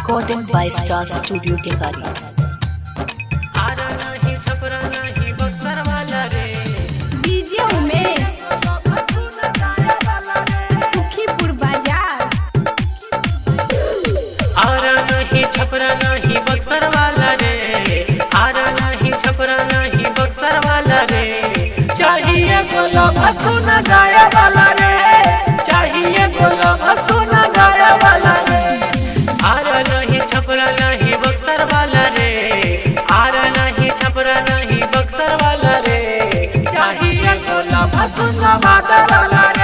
Recording by Star Studio Tikari. Ara नाही छपरा नाही बक्सर वाला रे। डीजे उमेश, सुखीपुर बाजार। आरा नहीं छपरा नहीं बक्सर वाला रे, आरा नहीं छपरा नहीं बक्सर वाला रे। चाहिए गोला सोना गाया वाला रे, चाहिए गोला सोना गाया वाला रे। आरा नहीं छपरा नहीं बक्सर वाला रे, आरा नहीं छपरा नहीं बक्सर वाला रे। चाहिए गोला सोना वाला रे।